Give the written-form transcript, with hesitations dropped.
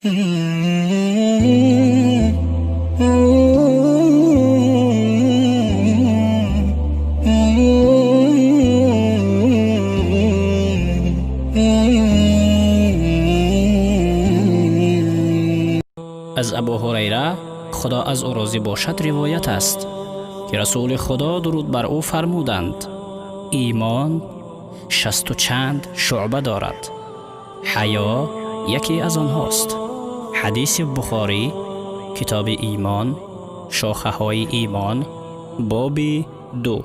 Аз Абу Ҳурайра, Худо аз ӯ розӣ бошад, ривоят аст, ки Расули Худо, дуруд бар ӯ, фармуданд: «Имон шасту чанд шуъба дорад, ҳаё яке аз онҳост». Ҳадиси Бухорӣ, китоби имон, шохаҳои имон, боби 2.